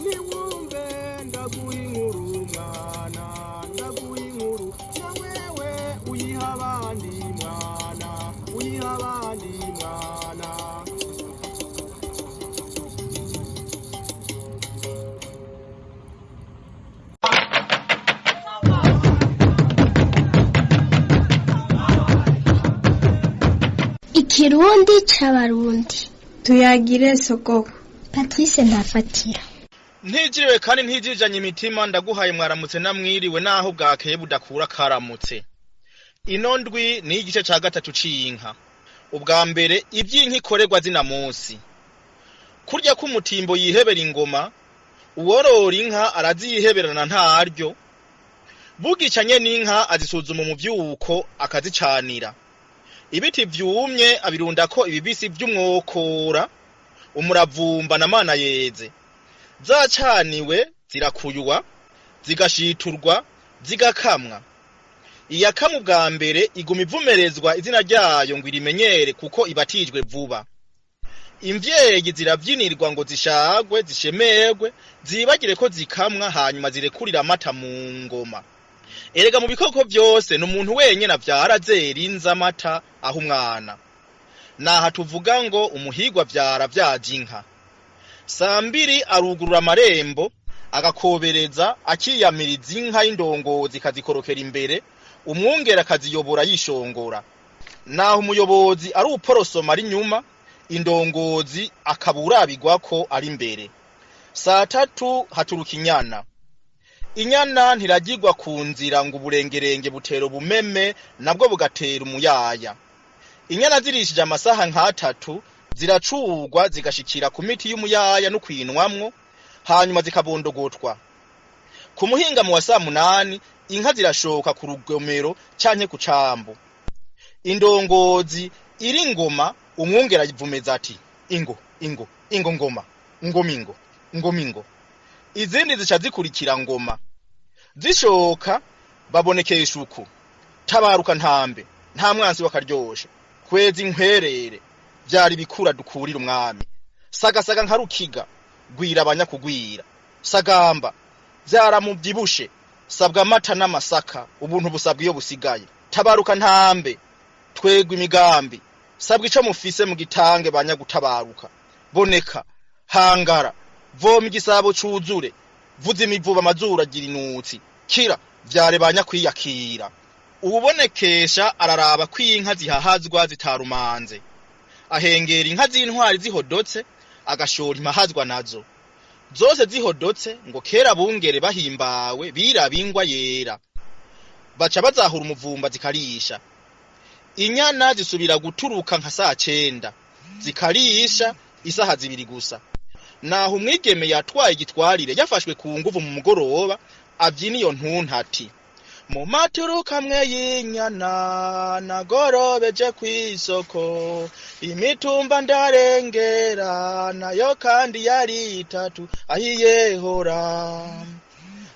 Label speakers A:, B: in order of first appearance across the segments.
A: Niwumve ndaguha inkuru mwana, ndaguha inkuru na wewe uyiha abandi mwana, uyiha abandi mwana.
B: Ikirundi c'Abarundi.
C: Tuyagire sogoko.
B: Patrice Ntafatira.
D: Ntijiriwe kandi ntijijanye imitima, ndaguhaye mwaramutse namwiriwe naho bwakeye budakura karamutse. Ino ndwi ni igice ca gatatu c'inka. Ubwa mbere ivy'inka ikorerwa zina munsi. Kurya k'umutimbo yihebera ingoma, uworora inka araziyiheberana ntaryo. Bugicanye n'inka azisuzuma umuvyuko akazicanira. Ibiti vyumye abirundako ibibisi vy'umwokora, umuravumba na mana yeze. Zacaniwe zirakuywa, zigashiturwa, zigakamwa. Iyakamwa ubwa mbere iguma ivumerezwa izina ryayo ngo irimenyere kuko ibatijwe vuba. Imvyeyi ziravyinirwa ngo zishagwe, zishemerwe, zibagire ko zikamwa hanyuma zirekurira amata mu ngoma. Erega mu bikoko vyose ni umuntu wenyene avyara azera inza amata aho umwana. Naha tuvuga ngo umuhigwa avyara avyaje inka. Sambiri arugurura amarembo, agakobereza, akiyamiriza inka y'indongozi ikazikorokera imbere, umwungere akaziyobora yishongora. Naho umuyobozi ari uporosoma ari inyuma, indongozi akaba urabigwako ari imbere. Saa tatu haturuka inyana. Inyana ntiragirwa ku nzira ngo uburengerenge butera ubumeme nabwo bugatera umuyaya. Inyana zirishije amasaha nk'atatu ziracurwa zigashikira ku miti y'umuyaya no kwinwamwo, hanyuma zikabondogotwa. Ku muhingamo wa saa munani inka zirashoka ku rugomero canke ku cambu. Indongozi iri ngoma umwungere ayivumeza ati ingo ingo ingo ngoma ngoma ingo ngoma ingo. Izindi zica zikurikira ngoma. Zishoka babonekesha uku: tabaruka ntambe, nta mwansi wakaryoshe, kweza inkwerere, vyari bikura dukurira umwami, sagasaga nka rukiga, gwira abanyakugwira, sagamba vyaramuvyibushe, sabwa amata n'amasaka, ubuntu busabwa iyo busigaye, tabaruka ntambe, twegwa imigambi, sabwa ico mufise mu gitange banyagutabaruka, boneka, hangara, voma igisabo cuzure, vuza imivuba amazuru agira inutsi, kira vyare banyakwiyakira. Uwubonekesha araraba ko inka zihahazwa zitarumanze, ahengera inka z'intwari zihodotse, agashora impahazwa nazo zose zihodotse, ngo kera bungere bahimbawe biraba ingwa yera, baca bazahura umuvumba zikarisha. Inyana zisubira guturuka nka saa cenda zikarisha isaha zibiri gusa. Naho umwigeme yatwaye igitwarire yafashwe ku nguvu mu mugoroba, avyina iyo ntuntati mu maturuka amwe y'inyana nagorobeje kw'isoko, imitumba ndarengera nayo kandi yari itatu ahiyehora.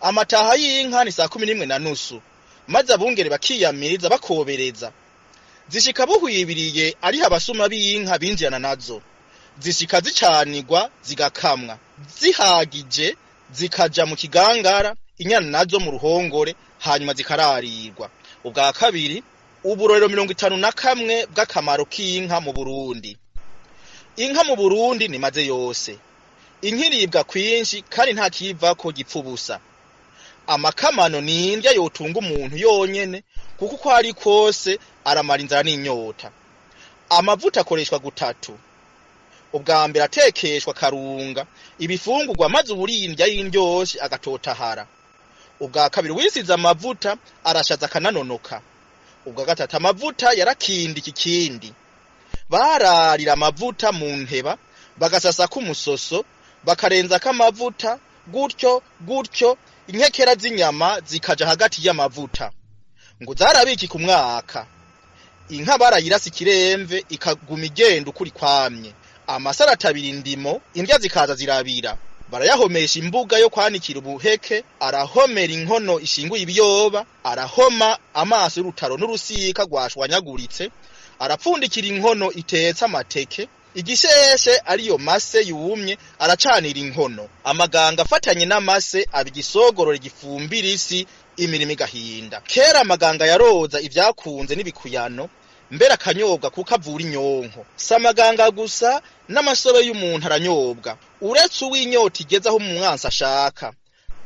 D: Amataha y'inka ni saa kumi n'imwe na nusu, maze abungere bakiyamiriza bakobereza. Zishika buhwibiriye ariho abasuma b'inka binjirana nazo, zishika zicanirwa zigakamwa, zihagije zikaja mu kigangara, inyana nazo mu ruhongore, hanyuma zikararirwa. Ubwa kabiri uburorero 51 bw'akamaro k'inka mu Burundi. Inka mu Burundi nimaze yose. Inka iribwa kwinshi kandi nta kivako gipfa ubusa. Amakamano ni indya yotunga umuntu yonyene, kuko uko ari kose aramara inzara n'inyota. Amavuta akoreshwa gutatu. Ubwa mbere atekeshwa karunga ibifungurwa maze uwurindya y'indyoshe agatotahara. Ubwa kabiri wisize amavuta arashaza akananonoka. Ubwa gatatu amavuta yarakindika ikindi. Bararira amavuta mu nteba bagasasako umusoso, bakarenzako amavuta gutyo gutyo, inkekera z'inyama zikaja hagati y'amavuta. Ngo zarabikika umwaka. Inka barayirasa ikiremve ikaguma igenda ukuri kwamye. Amasaro atabira indimo, indya zikaza zirabira. Barayahomesha imbuga yo kwanikira ubuheke, arahomera inkono ishinguye ibiyoba, arahoma amaso y'urutaro n'urusika rwashwanyaguritse, arapfundikira inkono itetse amateke. Igisheshe ariyo mase yumye aracanira inkono. Amaganga afatanye n'amase aba igisogororo gifumbira isi, imirimo igahinda. Kera amaganga yaroza ivyakunze n'ibikuyano, mbere akanyobwa kuko avura inyonko. Si amaganga gusa, n'amasobe y'umuntu aranyobwa, uretse uw'inyota igeze aho umwansi ashaka.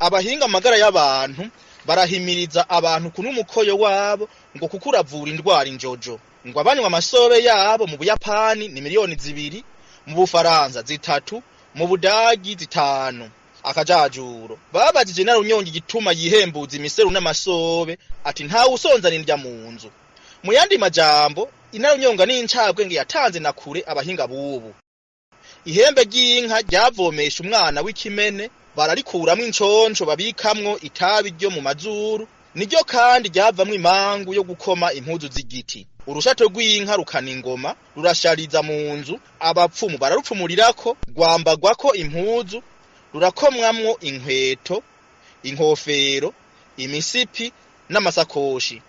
D: Abahinga amagara y'abantu barahimiriza abantu kunywa umukoyo wabo ngo kuko uravura indwara injojo. Ngo abanywa amasobe yabo mu Buyapani ni 2 miliyoni, mu Bufaransa 3, mu Budagi 5. Akajajuro babajije Inarunyonga igituma yihembuza imiseru n'amasobe, ati ntawe usonzana indya mu nzu. Mu yandi majambo, Inarunyonga n'incabwenge yatanze na kure abahinga bubu. Ihembe ry'inka ryavomesha umwana w'ikimene, bararikuramwo inconco babikamwo itabi ryo mu mazuru, niryo kandi ryavamwo imangu yo gukoma impuzu z'igiti. Urushato rw'inka rukana ingoma, rurashariza mu nzu, abapfumu bararupfumurirako, rwambagwako impuzu, rurakomwamwo inkweto, inkofero, imisipi n'amasakoshi.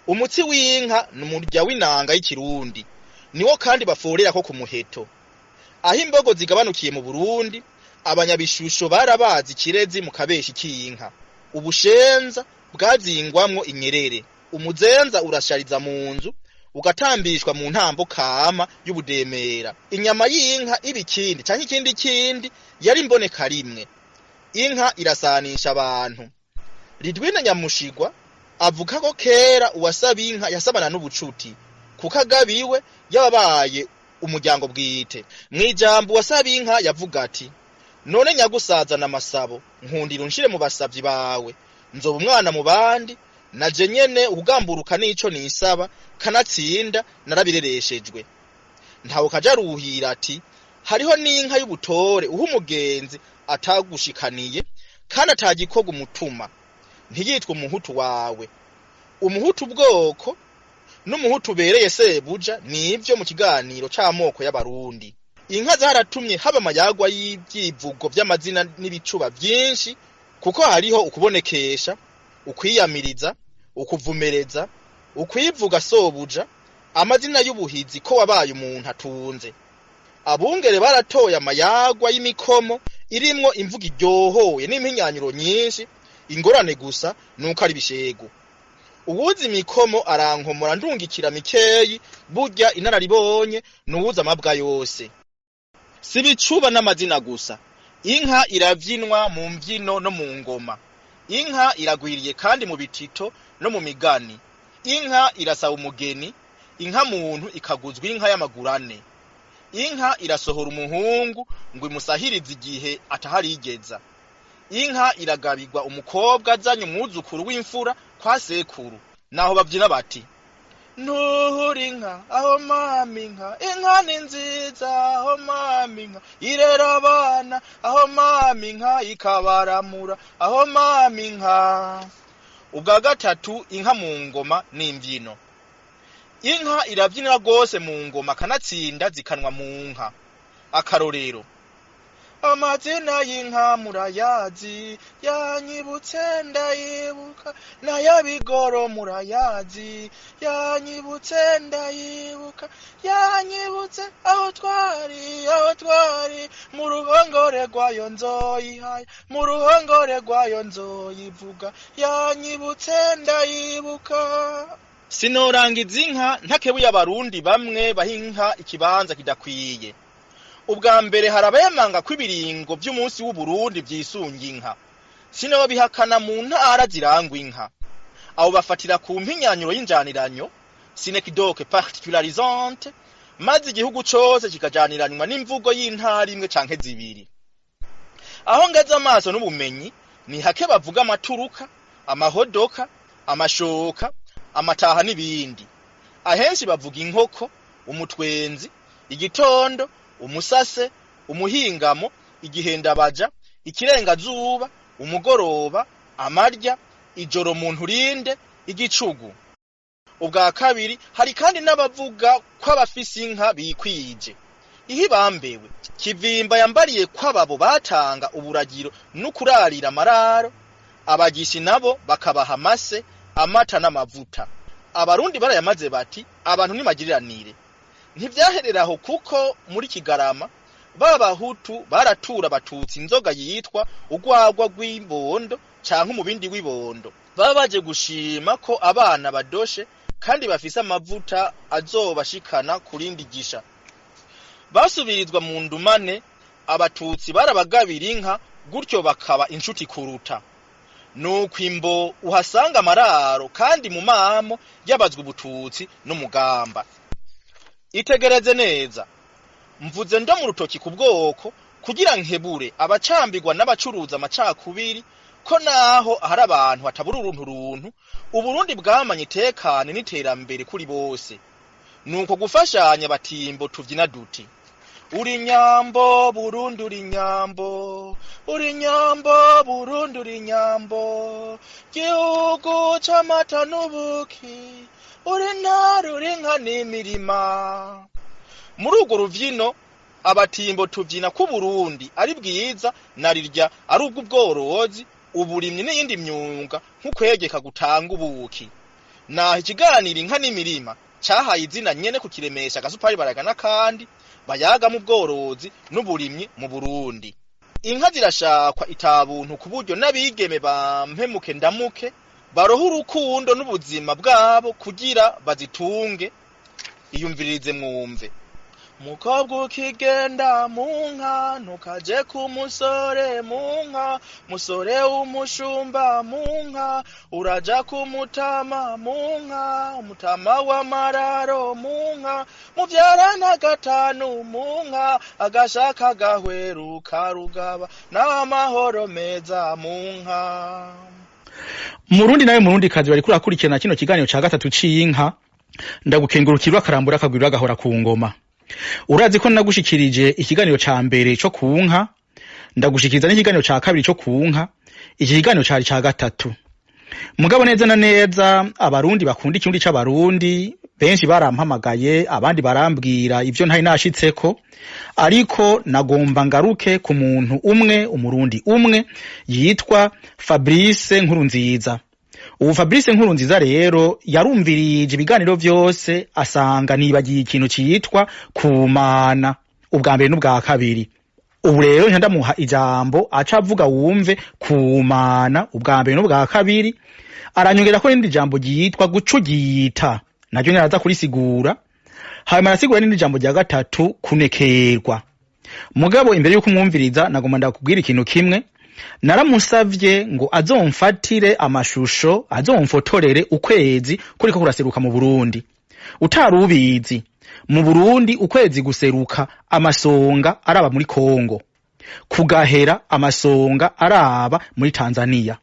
D: Umutsi w'inka ni umurya w'inanga y'ikirundi, niwo kandi baforerako ku muheto. Aho imbogo zigabanukiye mu Burundi, abanyabishusho barabazi ikirezi mu kabeshi k'inka. Ubushenza bwazingwamwo inyerere. Umuzenza urashariza mu nzu, ugatambishwa mu ntambo kama y'ubudemera. Inyama y'inka iba ikindi canke ikindi kindi yari imboneka rimwe. Inka irasanisha abantu. Ridwina Nyamushigwa avuga ko kera uwasaba inka yasabana n'ubucuti, kuko agabiwe yababaye umuryango bwite. Mw'ijambo uwasaba inka yavuga ati: none nyagusaza na masabo, nkundira unshire mu basavyi bawe, nzoba umwana mu bandi, naje nyene ukugamburuka nico nisaba, kanatsinda narabirereshejwe. Ntawe kajaruhira ati hariho n'inka y'ubutore uha umugenzi atagushikaniye kandi atagikorwa umutuma, ntiyitwe umuhutu wawe. Umuhutu ubwoko n'umuhutu ubereye sebuja nivyo mu kiganiro c'amoko y'abarundi. Inka zaratumye haba amayagwa y'ivyivugo vy'amazina n'ibicuba vyinshi, kuko hariho ukubonekesha, ukwiyamiriza, ukuvumereza, ukwivuga sobuja, amazina y'ubuhizi ko wabaye umuntu atunze. Abungere baratoye amayagwa y'imikomo irimwo imvugo iryohoye n'impinyanyuro nyinshi, ingorane gusa nuko ari bishegu. Uwuzi imikomo arankomora ndungikira mikeyi, burya inararibonye nuwuzi amabwa yose. Si ibicuba n'amazina gusa, inka iravyinwa mu mvyino no mu ngoma. Inka iragwiriye kandi mu bitito no mu migani. Inka irasaba umugeni, inka muntu ikaguzwa inka y'amaguru ane. Inka irasohora umuhungu ngo imusahirize igihe ataharigeza. Inka iragabirwa umukobwa azanye umwuzukuru w'imfura kwa sekuru. Naho bavyina bati ntuhura inka aho mama inka, inka ni nziza aho mama inka, irera abana aho mama inka, ikabaramura aho mama inka. Ubwa gatatu, inka mu ngoma n'imvyino. Inka iravyinwa rwose mu ngoma, kanatsinda zikanwa mu nka. Akarorero: amazina y'inka murayazi, yanyibutse ndayibuka, n'ayabigoro murayazi, yanyibutse ndayibuka, yanyibutse aho twari, aho twari mu ruhongore rwayo nzoyihaya, mu ruhongore rwayo nzoyivuga, yanyibutse ndayibuka. Sinorangiza inka ntakebuye abarundi bamwe baha inka ikibanza kidakwiye. Ubwa mbere hari abayamanga ko ibiringo vy'umunsi w'Uburundi vyisunga inka. Sinobihakana mu ntara zirangwa inka. Abo bafatira ku mpinyanyuro y'injaniranyo, synecdoque particularisante, maze igihugu cose kikajaniranywa n'imvugo y'intara imwe canke zibiri. Aho ngeze amaso n'ubumenyi, ni hake bavuga amaturuka, amahodoka, amashoka, amataha n'ibindi. Ahenshi bavuga inkoko, umutwenzi, igitondo, umusase, umuhingamo, igihendabaja, ikirengazuba, umugoroba, amarya, ijoro mu nturinde, igicugu. Ubwa kabiri, hari kandi n'abavuga ko abafise inka bikwije. Iyo ibambewe, Kivimba yambariye ko ababo batanga uburagiro n'ukurarira amararo, abagishi nabo bakabaha amase, amata n'amavuta. Abarundi barayamaze bati abantu nimagiriranire. Ntivyaherera aho kuko muri Kigarama b'abahutu baratura abatutsi inzoga yitwa urwagwa rw'imbondo canke umubindi w'ibondo. Baba baje gushima ko abana badoshe kandi bafise amavuta azobashikana kurindi gisha. Basubirizwa mu ndumane, abatutsi barabagabira inka gutyo bakaba inshuti kuruta. Nuko imbo uhasanga amararo kandi mu mamo yabazwa ubututsi n'umugamba. Itegereze neza, mvuze ndo mu rutoki ku bwoko kugira nkebure abacambirwa n'abacuruza amacakubiri ko naho ahari abantu hatabura uruntu runtu, Uburundi bwamanye itekane n'iterambere kuri bose. Nuko gufashanya batimbo tuvyina duti: uri nyambo Burundi, uri nyambo, uri nyambo Burundi, uri nyambo, gihugu c'amata n'ubuki, uri ntare, uri nka n'imirima. Muri urwo ruvyino abatimbo tuvyina ko Burundi ari bwiza narirya ari ubw'ubworozi, uburimyi n'iyindi myuga nk'ukwegeka gutanga ubuki. Naho ikiganiro inka n'imirima cahaye izina nyene kukiremesha agasupari baragana kandi bayaga mu bworozi n'uburimyi mu Burundi. Inka zirashakwa itabuntu ku buryo n'abigeme ba mpemuke ndamuke baroha urukundo n'ubuzima bwabo kugira bazitunge. Iyumviririze mwumve. Mukobwa ukigenda mu nka ntukaje ku musore mu nka, musore w'umushumba mu nka, uraja ku mutama mu nka, umutama w'amararo mu nka, muvyarana gatanu mu nka, agashaka gahweru karugaba n'amahoro meza mu nka. Murundi nawe murundi kazi bariko urakurikirana kino kiganiro ca gatatu c'inka, ndagukengurukirwa akarambura akagwira agahora ku ngoma. Urazi ko nagushikirije ikiganiro ca mbere co ku nka, ndagushikiriza n'ikiganiro ca kabiri co ku nka, iki kiganiro cari ca gatatu. Mugabo neza na neza abarundi bakunda ikirundi c'abarundi benshi barampamagaye, abandi barambwira ivyo ntari nashitseko, ariko nagomba ngaruke ku muntu umwe, umurundi umwe yitwa Fabrice Nkurunziza. Ubu Fabrice Nkurunziza rero yarumvirije ibiganiro vyose asanga nibagiye ikintu citwa kumana ubwa mbere n'ubwa kabiri. Ubu rero nca ndamuha ijambo aca avuga wumve kumana ubwa mbere n'ubwa kabiri, aranyongera ko n'irindi jambo ryitwa gucugita naryo nyaraza kurisigura, hanyuma arasigura n'irindi jambo rya gatatu kunekerwa. Mugabo imbere yuko umwumviriza nagomba ndakubwira ikintu kimwe. Naramusavye ngo azomfatire amashusho, azomfotorere ukwezi kuriko kuraseruka mu Burundi. Utari ubizi, mu Burundi ukwezi guseruka amasonga araba muri Kongo, kugahera amasonga araba muri Tanzania.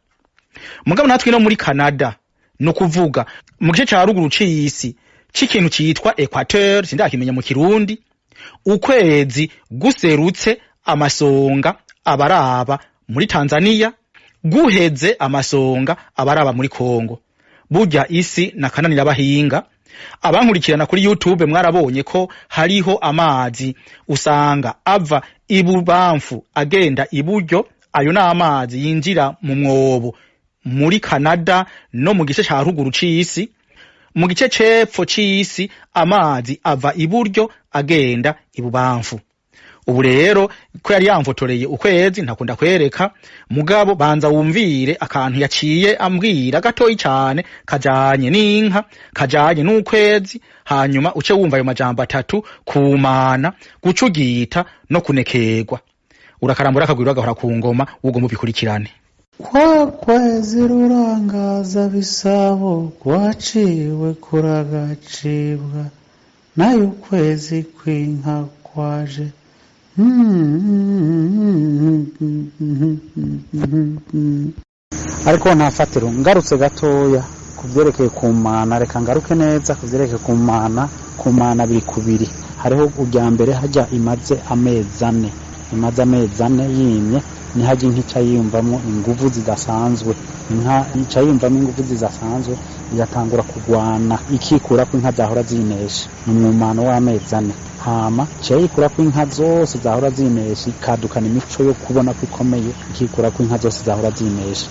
D: Mugabo natwe no muri Canada, no kuvuga mu gice ca ruguru c'isi c'ikintu citwa Equateur, sindakimenya mu Kirundi, ukwezi guserutse amasonga abaraba muri Tanzania, guheze amasonga abaraba muri Kongo. Burya isi nakananira abahinga. Abankurikirana kuri YouTube mwarabonye ko hariho amazi usanga ava ibubamfu agenda iburyo, ayo ni amazi yinjira mu mwobo muri Canada no mu gice ca ruguru c'isi. Mu gice c'epfo c'isi amazi ava iburyo agenda ibubamfu. Ubu rero ko yari yamfotoreye ukwezi ntakunda kwereka, mugabo banza wumvire akantu yaciye ambwira gatoyi cane kajanye n'inka, kajanye n'ukwezi, hanyuma uce wumva ayo majambo atatu: kumana, gucugita no kunekerwa. Urakarambura akagwira agahora ku ngoma, ugomba ubikurikirane.
E: Kwa kwezi rurangaza bisabo kwaciwe kuragacibwa, nayo ukwezi kw'inka kwaje. Ariko ntafatiro ngarutse gatoya ku byerekeye kumana, reka ngaruke neza ku byerekeye kumana. Kumana biri kubiri, hariho ubya mbere hajya imaze amezi ane, imaze amezi ane yimye, nihajya inka ica yiyumvamo inguvu zidasanzwe. Inka ica yiyumvamo inguvu zidasanzwe, igatangura kugwana, ikikura ko inka zahora zinesha. Ni umwumano w'amezi ane. Hama ica yikura ko inka zose zahora zinesha, ikadukana imico yo kubona ko ikomeye, ikikura ko inka zose zahora zinesha.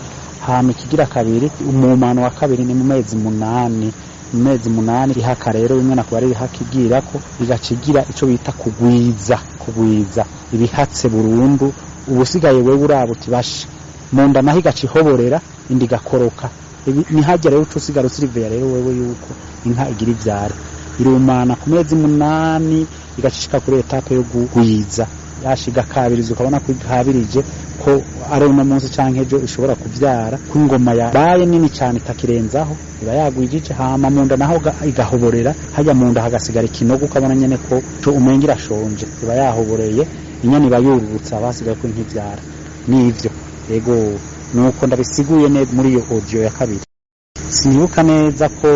E: Hama ikigira kabiri, umumano wa kabiri ni mu mezi 8. Mu mezi 8 ihaka rero bimwe nakuba ari ihaka igirako, igaca igira ico bita kugwiza, kugwiza ibihatse burundu. Ubusigaye wewe uraba uti basha mu nda, naho igaca ihoborera, indi igakoroka. Nihajya rero uca usigara usiriveya rero wewe yuko inka igira ivyara. Irumana ku mezi 8, igacishika kuri étape yo kugwiza, yashiga kabiriza, ukabona ko ikabirije, ko ari uno munsi canke ejo ishobora kuvyara, ko ingoma yabaye nini cyane itakirenzaho, iba yagwijije. Hama mu nda naho igahoborera, hajya mu nda hagasigara ikinogo, ukabona nyene ko co umenga irashonje, iba yahoboreye, inyana iba yururutse, haba hasigaye ko inka ivyara. Nivyo, yego, nuko ndabisiguye neza muri iyo audio ya kabiri. Sinibuka neza ko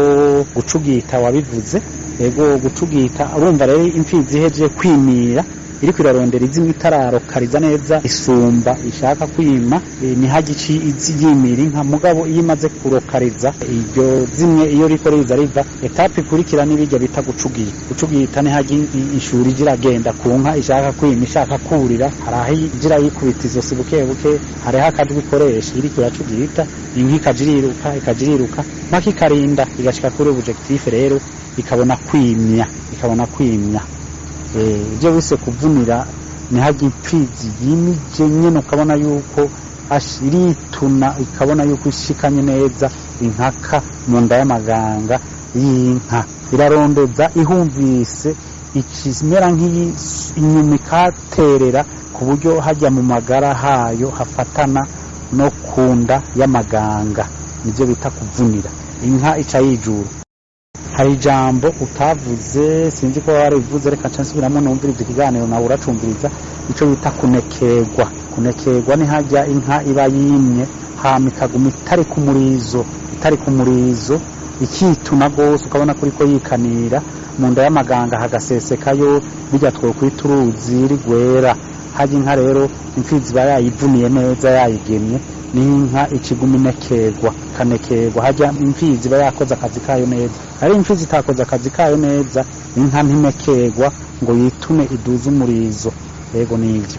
E: gucugita wabivuze. Yego, gucugita, urumva rero imfizi ihejeje kwimira, iriko irarondera izimwe itararokariza neza isumba ishaka kwima, nihagici izi yimira inka. Mugabo iyo imaze kurokariza iryo zimwe, iyo riko riza riva, étape ikurikira n'ibirya bita gucugita. Gucugita nihagi ishuri ije iragenda ku nka ishaka kwima, ishaka kurira. Hari aho ijira yikubita izosi buke buke, hariho akajwi ikoresha iriko iracugita inka, ikaja iriruka, ikaja iriruka mpaka ikarinda igashika kuri objectif, rero ikabona kwimya, ikabona kwimya. Ibyo bise kuvunira nihajya imfizi yimije nyene, ukabona yuko irituna, ikabona yuko ishikanye neza inkaka mu nda y'amaganga y'inka, irarondeza ihumvise ikimera nk'iyi inyuma, ikaterera ku buryo hajya mu magara hayo hafatana no ku nda y'amaganga. Nibyo bita kuvunira, inka ica yijura. Hari ijambo utavuze, sinzi ko warivuze, reka nca nsubiramo numviriza ikiganiro nawe uracumviriza, ico bita kunekerwa. Kunekerwa ni hajya inka iba yimye, hama ikaguma itari ku murizo, itari ku murizo, ikituna gose, ukabona kuriko yikanira, mu nda y'amaganga hagasesekayo bijya twokwita uruzi rwera. Hajya inka rero imfizi iba yayivuniye neza, yayigemye, n'inka ikiguma inekerwa, ikanekerwa. Hajya imfizi iba yakoze akazi kayo neza. Ari imfizi itakoze akazi kayo neza, inka ntinekerwa ngo yitume iduze umurizo. Yego, nivyo.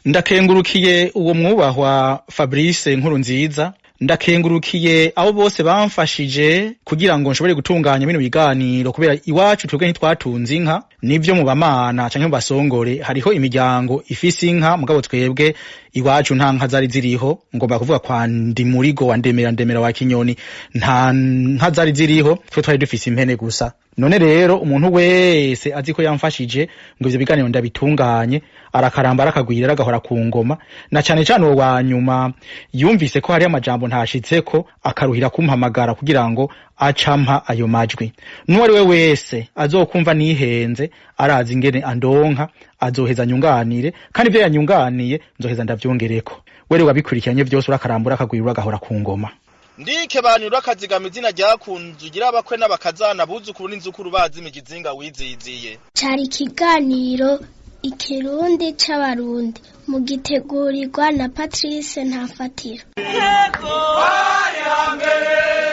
D: Ndakengurukiye uwo mwubahwa Fabrice Nkuru nziza, ndakengurukiye abo bose bamfashije kugira ngo nshobore gutunganya bino biganiro, kubera iwacu twebwe ntitwatunze inka. Nivyo, mu bamana canke mu basongore hariho imiryango ifise inka, mugabo twebwe iwacu nta nka zari ziriho. Ngomba kuvuga kwa Ndimurigo wa Ndemera, Ndemera wa Kinyoni, nta nka zari ziriho, twe twari dufise impene gusa. None rero umuntu wese azi ko yamfashije ngo ivyo biganiro ndabitunganye, arakaramba, arakagwira, aragahora ku ngoma, na cane cane uwo wa nyuma yumvise ko hari amajambo ntashitseko, akaruhira kumpamagara kugira ngo acampa ayo majwi. N'uwari we wese azokumva nihenze, arazi ingene andonka, azoheza anyunganire, kandi ivyo yanyunganiye nzoheza ndavyongereko. Wewe wabikurikiranye vyose, urakarambura, akagwira, uragahora ku ngoma. Ndike bantu akazigama izina ryakunze, ugira abakwe n'abakazana, abuzukuru n'inzukuru, bazi imigizinga wiziziye.
B: Cari ikiganiro Ikirundi c'Abarundi, mugitegurirwa na Patrice Ntafatira.
A: Yego. Hari hambere.